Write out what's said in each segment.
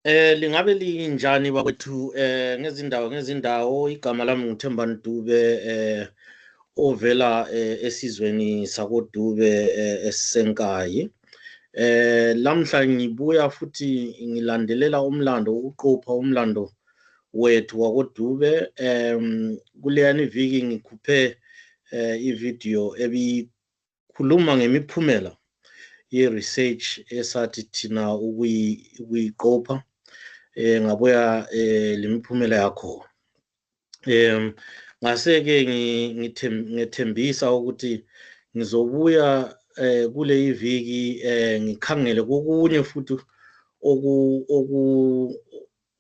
Lingabe linjani bakwethu ngezindawo igama lami nguThembani Dube ovela esizweni sakoDube esisenkayi. Lamhla ngibuya futhi ngilandelela umlando ukuqopha umlando wethu wakoDube. Kuleyani viki ngikhuphe ivideo ebikhuluma ngemiphumela ye-research esathi thina ukuyiqopha. Ngabuya lemiphumela yakho. Ngase-ke ngithembisa ukuthi ngizobuya kule iviki ngikhangele kokunye futhi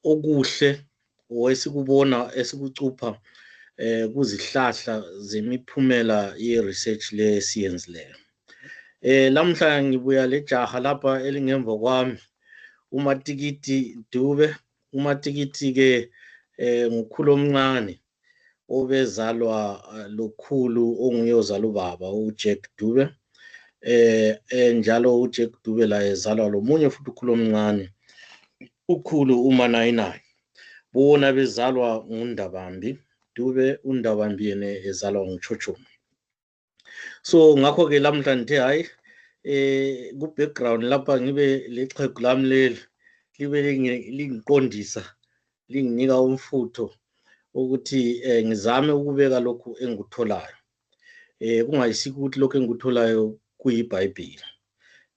okuhle owesikubona esikucupha kuzihlahla zemiphumela ye-research le siyenzileyo. Lamhla ngibuya lejaha lapha elingemva kwami uMatikiti Dube. UMatikiti ke ngukhulu omncane obezalwa lokhulu onguye ozala ubaba uJack Dube. Njalo uJack Dube la ezalwa lomunye futhi ukhulu omncane ukhulu uManayinayi. Bona bezalwa nguNdabambi Dube. uNdabambi yena ezalwa nguChochoma. So ngakho ke lamhla nithe hayi ku background lapha ngibe lexhegu lami leli libe lingiqondisa linginika umfutho ukuthi ngizame ukubeka lokhu engikutholayo. Kungayisiko ukuthi lokhu engikutholayo kuyiBhayibheli.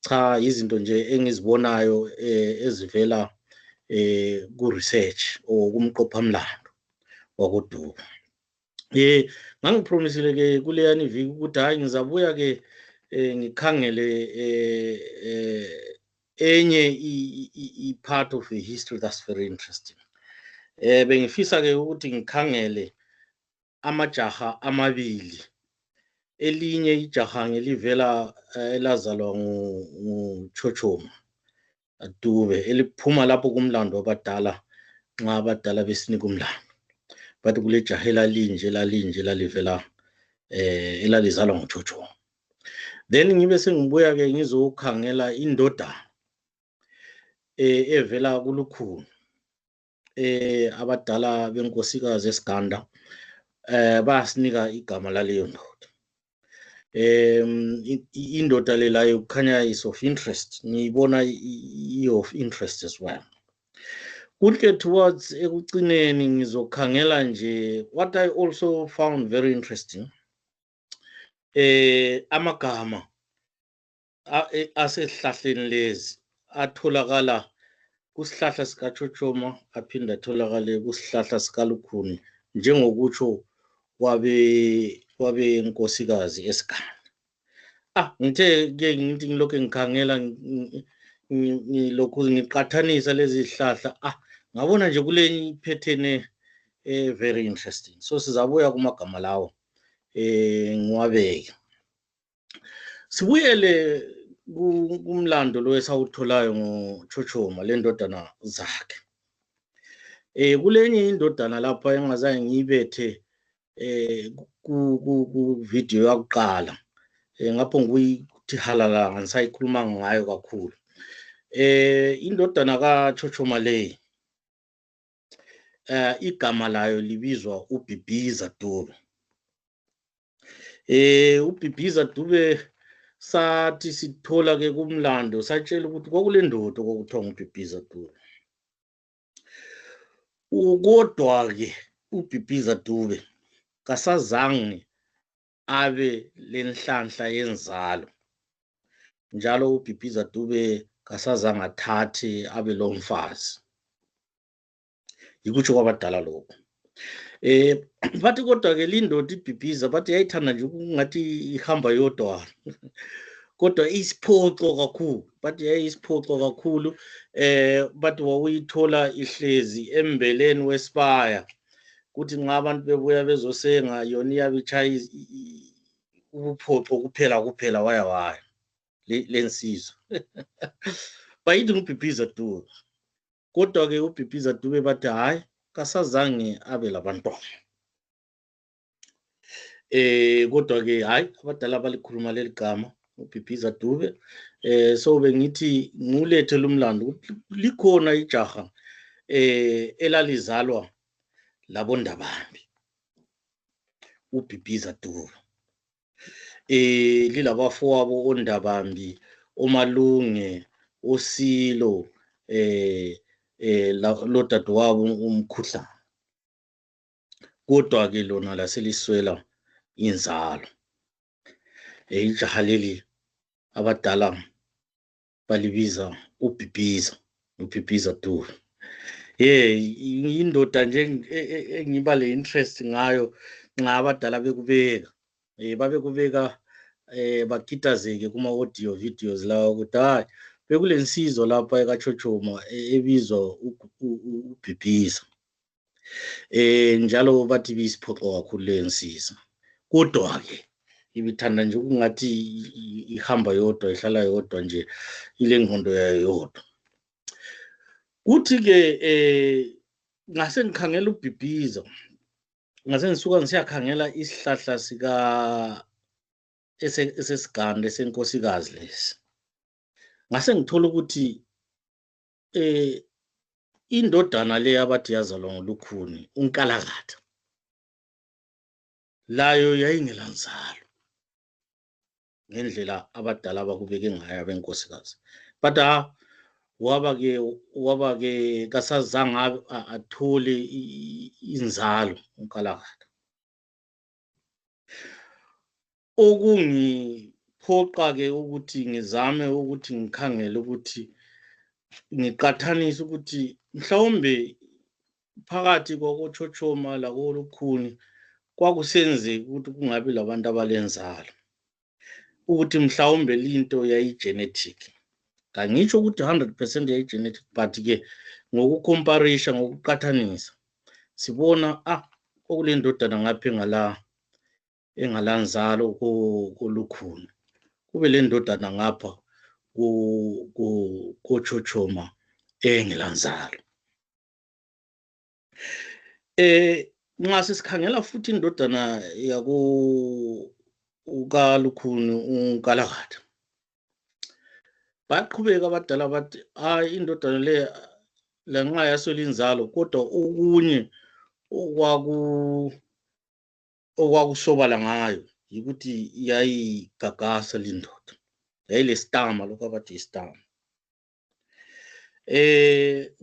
Cha, izinto nje engizibonayo ezivela ku research or kumqophamlando wakoDube. Ngangipromisile ke kuleyani viki ukuthi hayi ngizabuya ke ngikhangele enye i-part of the history that's very interesting. Bengifisa ke ukuthi ngikhangele amajaha amabili. Elinye ijaha ngelivela elazalwa nguChochoma Dube eliphuma lapho kumlando wabadala nxa abadala besinika umlando. Bathi kule jaha lalivela elalizalwa nguChochoma. Then ngibe sengibuya ke ngizokhangela indodana evela kulukhulu abadala benkosikazi eSiganda basinika igama laleyo ndoda. Indoda lelayo kukhanya is of interest. Ngiyibona of interest as well. Kuthi towards ekucineni ngizokhangela nje what I also found very interesting. Amagama asehlahleni lezi atholakala kusihlahla sikaChochoma aphinda atholakale kusihlahla sikalukhuni njengokutsho kwabe inkosikazi eSiganda. Ngithe ke ngithi ngilokho ngikhangela ngilokhu ngiqathanisa lezi zihlahla ngabona nje kule ipattern very interesting. So sizabuya kumagama lawo ngiwabeke. Sibuyele kumlando lo esawutholayo ngoChochoma le ndodana zakhe. Kulenye indodana lapha engazange ngiyibethe ku video yakuqala. Ngapho nguyithi halala ngisayikhuluma ngayo kakhulu. Indodana kaChochoma le igama layo libizwa uBhibhiza Dube. uBhibhiza Dube sathi sithola ke kumlando satshela ukuthi kwakule ndoda okuthiwa nguBhibhiza Dube. Kodwa ke uBhibhiza Dube kasazange abe lenhlanhla yenzalo. Njalo uBhibhiza Dube kasazange athathe abe lomfazi. Yikutsho kwabadala lokho. Bathi kodwa ke lindoda iBhibhiza bathi yayithanda nje ukungathi ihamba yodwa. Kodwa isiphoqo kakhulu. Bathi yayisiphoqo kakhulu. Bathi wawuyithola ihlezi embeleni wesibaya. Kuthi nxa abantu bebuya bezosenga yona iyabitshaya ubuphoqo kuphela waya lensizwa. Bayithi nguBhibhiza Dube. Kodwa ke uBhibhiza Dube bathi hayi kasazange abe labantwana. Kodwa ke hayi abadala balikhuluma leli gama uBhibhiza Dube. So bengithi ngulethe lumlando likhona ijaha elalizalwa labondabambi uBhibhiza Dube lilabafowabo ondabambi oMalunge uSilo lodadewabo uMkhuhlane kodwa ke lona laseliswela inzalo ijaha leli abadala balibiza uBhibhiza Dube indoda nje engiba le interest ngayo nxa abadala bekubeka babekubeka bakitazeke kuma audio videos lawo ukuthi hayi bekulensizo lapha ekaChochoma ebizwa uBhibhiza njalo bathi bisiphoxo kakhulu lensiza kodwa ke ibithanda nje kungathi ihamba yodwa ihlala yodwa nje ile ngqondo yayo yodwa kuthi ke ngase ngikhangela uBhibhiza ngase ngisuka ngisiyakhangela isihlahla sika esesigande senkosikazi lesi ngase ngithola ukuthi indodana le abathi yazalwa nguLukhuni uNkalakatha layo yayingelanzalo ngendlela abadala bakubeke ngayo abenkosikazi but waba ke kasazange athole inzalo uNkalakatha okungiphoqa ke ukuthi ngizame ukuthi ngikhangele ukuthi ngiqathanise ukuthi mhlawumbe phakathi kwakoChochoma lakoLukhuni kwakusenzeka ukuthi kungabi labantu abalenzalo ukuthi mhlawumbe linto yayi-genetic ngangitsho ukuthi 100% yayi-genetic but ke ngokukomparisha ngokuqathanisa sibona okule ndodana ngapha engalanzalo koLukhuni kube le ndodana ngapha koChochoma engelanzalo nxa sisikhangela futhi indodana ukaLukhuni uNkalakatha baqhubeka abadala bathi hayi indodana le lanxa yaswela inzalo kodwa okunye okwakusobala ngayo yikuthi yayigagasa lindoda yayilesitama lokho abathi isitama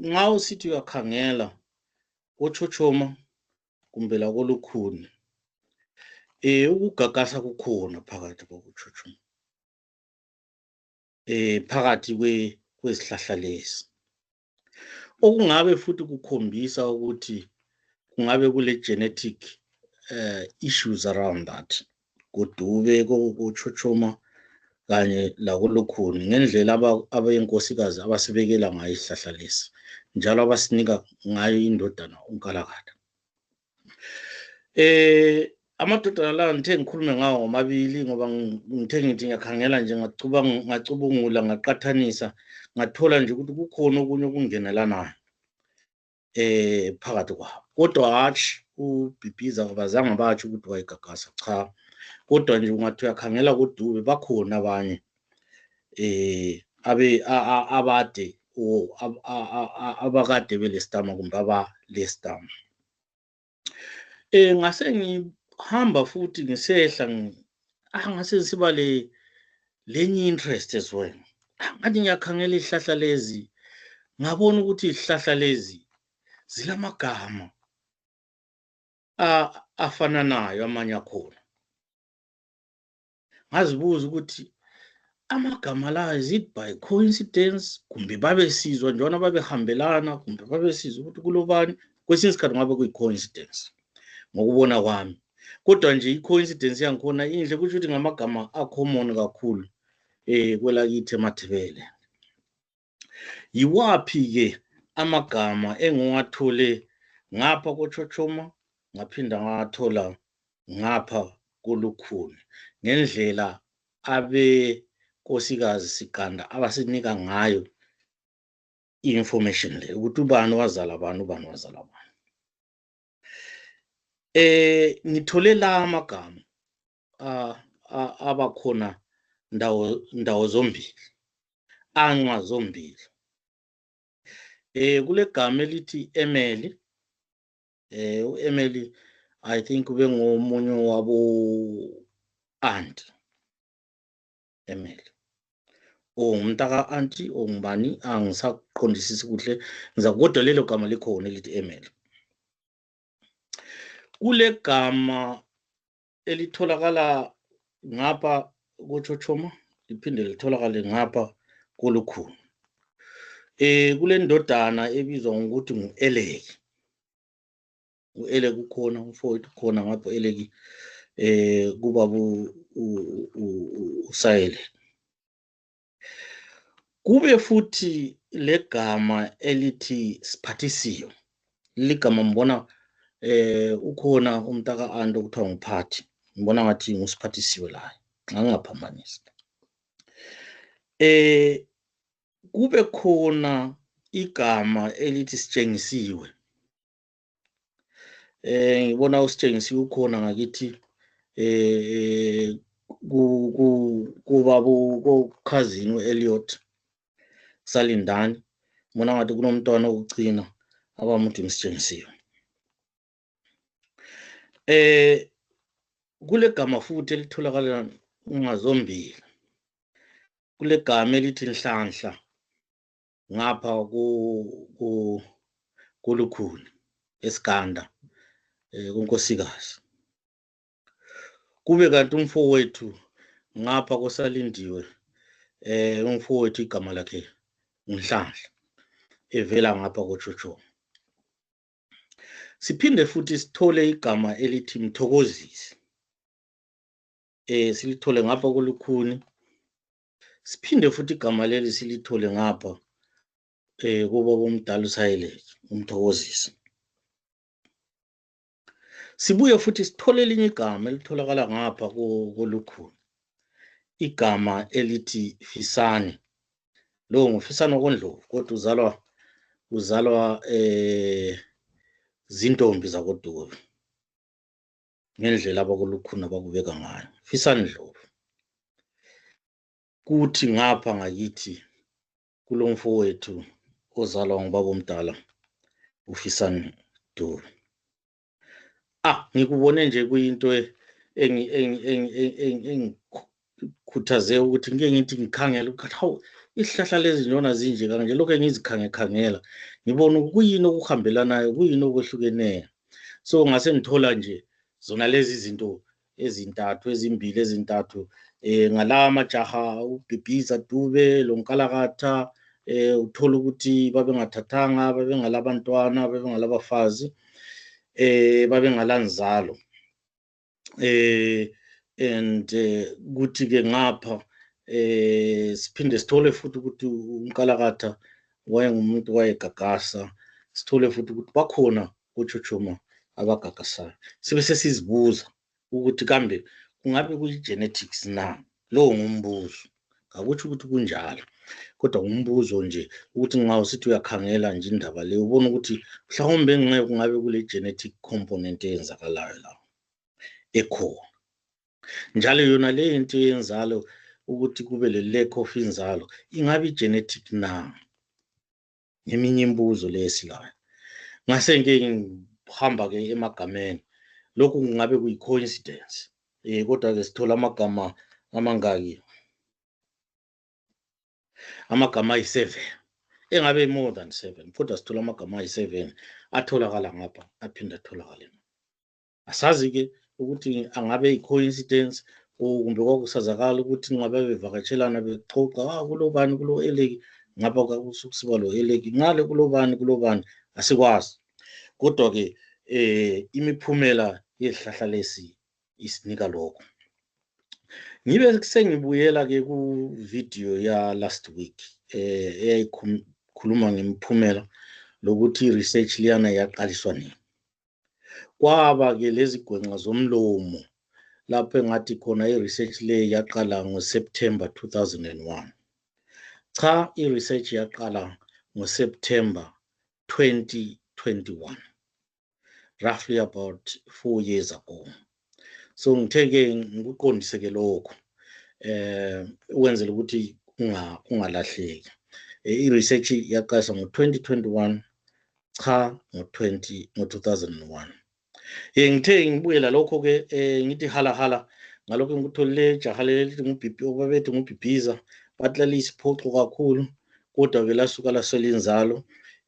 nxa usithi uyakhangela koChochoma kumbe lakoLukhuni ukugagasa kukhona phakathi koChochoma phakathi kwezihlahla lezi okungabe futhi kukhombisa ukuthi kungabe kule genetic issues around that kuDube koChochoma kanye lakoLukhuni ngendlela abeyinkosikazi abasibekela ngayo isihlahla lesi njalo abasinika ngayo indodana uNkalakatha amadodana la ngithe ngikhulume ngawo ngomabili ngoba ngithe ngithi ngiyakhangela nje ngacubungula ngaqathanisa ngathola nje ukuthi kukhona okunye okungenelanayo phakathi kwabo kodwa hatshi uBhibhiza abazange batsho ukuthi wayigagasa cha kodwa nje ungathi uyakhangela koDube bakhona abanye abakade belesitama kumbe abalesitama ngase ngihamba futhi ngisehla ngase siba lenye interest as well ngathi ngiyakhangela izihlahla lezi ngabona ukuthi izihlahla lezi zilamagama afananayo amanye akhona ngazibuza ukuthi amagama la is it by coincidence kumbe babesizwa njalo babehambelana kumbe babesizwa ukuthi kulobani kwesinye isikhathi ngabe kuyi-coincidence ngokubona kwami kodwa nje i-coincidence yangikhona inhle kusho ukuthi ngamagama acommon kakhulu kwelakithi eMathebele yiwaphi-ke amagama engiwathole ngapha koChochoma ngaphinda ngathola ngapha koLukhuni ngendlela abekosikazi Siganda abasinika ngayo i-information le ukuthi ubani wazala abantu ubani wazala abantu ngithole la amagama abakhona ndawo zombili anqa zombili Kule gama elithi Emily, Emily I think ube ngomunye wabo aunt Emily. Umntaka auntie ngubani angisaqondisisi kuhle, ngizakodwa lelo gama likhona elithi Emily. Kule gama elitholakala ngapha koChochoma liphinde litholakale ngapha koLukhuni. Kule ndodana ebizwa ngokuthi ngu-Eleki. U-Eleki ukhona, umfowethu ukhona ngapha Eleki kubaba uSayele. Kube futhi legama elithi Siphathisiyo. Ligama mbona ukhona umntaka aunt okuthiwa nguPhathi. Ngibona ngathi nguSiphathisiwe la. Ngangaphambanisa. Kube khona igama elithi Sitshengisiwe. Ngibona uSitshengisiwe ukhona ngakithi kubaba cousin uElliot Salindani. Ngibona ngathi kunomntwana okucina abamuthi Sitshengisiwe. Kule gama futhi elitholakala ungazombili. Kule gama elithi Nhlanhla ngapha koLukhuni eSiganda kuNkosikazi. Kube kanti umfowethu ngapha koSalindiwe umfowethu igama lakhe uNhlanhla evela ngapha koChochoma. Siphinde futhi sithole igama elithi Mthokozisi. Silithole ngapha koLukhuni. Siphinde futhi igama leli silithole ngapha kubaba omdala uSayele uMthokozisi. Sibuye futhi sithole elinye igama elitholakala ngapha koLukhuni. Igama elithi Fisani. Lo nguFisani wakoNdlovu kodwa uzalwa zintombi zakoDube. Ngendlela abakoLukhuni abakubeka ngayo. Fisani Ndlovu. Kuthi ngapha ngakithi kulomfowethu ozalwa ngubaba omdala uFisani Dube. Ngikubone nje kuyinto engikhuthaze ukuthi ngike ngithi ngikhangela ukuthi hawu isihlahla lezi njona zinje kanje lokho ngizikhangela ngibona kuyini okuhambelanayo, kuyini okwehlukeneyo. So ngase ngithola nje zona lezi zinto ezimbili ezintathu ngalawa majaha uBhibhiza Dube lo Nkalakatha uthola ukuthi babengathathanga, babengalabantwana, babengalabafazi, babengalanzalo. And kuthi ke ngapha siphinde sithole futhi ukuthi uNkalakatha wayengumuntu wayegagasa. Sithole futhi ukuthi bakhona koChochoma abagagasayo. Sibe sesizibuza ukuthi kambe kungabe kuyi-genetics na? Lowo ngumbuzo. Akutsho ukuthi kunjalo. Kodwa umbuzo nje ukuthi nxa usithi uyakhangela nje indaba le ubona ukuthi mhlawumbe ngeke kungabe kule genetic component eyenzakalayo la ekhona. Njalo yona le into yenzalo ukuthi kube le lack of inzalo ingabe genetic na? Eminye imibuzo lesilayo. Ngase ngeke ngihamba ke emagameni. Lokhu kungabe kuyi coincidence. Kodwa ke sithola amagama amangaki? Amagama ayi7. Engabe more than 7. Kodwa sithola amagama ayi7 atholakala ngapha aphinda atholakala. Asazi ke ukuthi angabe i-coincidence kumbe kwakusazakala ukuthi ngabe bevakatshelana bexoxa kulobani kulo Eleki ngapha kwakusukusiba lo Eleki ngale kulobani asikwazi. Kodwa ke imiphumela yezihlahla lesi isinika lokho. Ngibe sengibuyela ke ku video ya last week eyayikhuluma ngemiphumela lokuthi research liyana yaqaliswa nini. Kwaba ke lezi gwenqa zomlomo lapho engathi khona i-research le yaqala ngoSeptember 2001. Cha, i-research yaqala ngoSeptember 2021. Roughly about 4 years ago. So ngitheke ngikuqondise ke lokho. Ukwenzela ukuthi ungalahleki. i-research yaqasha ngo-2021 cha ngo-2001. Ngithe ngibuyela lokho ke ngithi hala ngalokho ngikutholile jaha babethi ngubhibhiza bathi laliyisiphoqo kakhulu kodwa ke lasuka laswela inzalo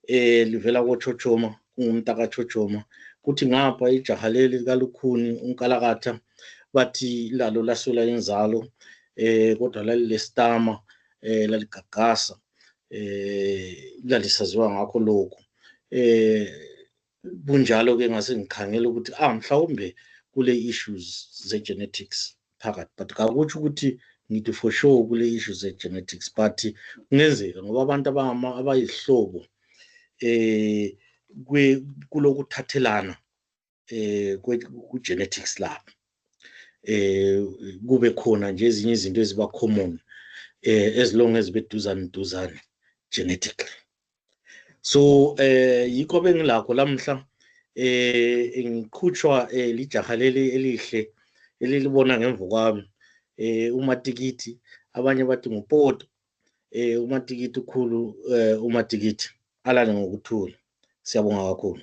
livela koChochoma kungumntaka Chochoma kuthi ngapha ijaha leli likaLukhuni uNkalakatha bathi lalo laswela inzalo kodwa lalilesitama laligagasa lalisaziwa ngakho lokho bunjalo ke ngase ngikhangela ukuthi mhlawumbe kule issues ze-genetics phakathi but kakutsho ukuthi ngithi for sure kule issues ze-genetics but kungenzeka ngoba abantu abayihlobo kulokuthathelana ku-genetics labo kube khona nje ezinye izinto eziba common as long as beduzane genetically. So yikho bengilakho lamhla ngiqhutshwa lijaha leli elihle elilibona ngemva kwami uMatikiti abanye bathi nguPoto uMatikiti ukhulu uMatikiti alale ngokuthula. Siyabonga kakhulu.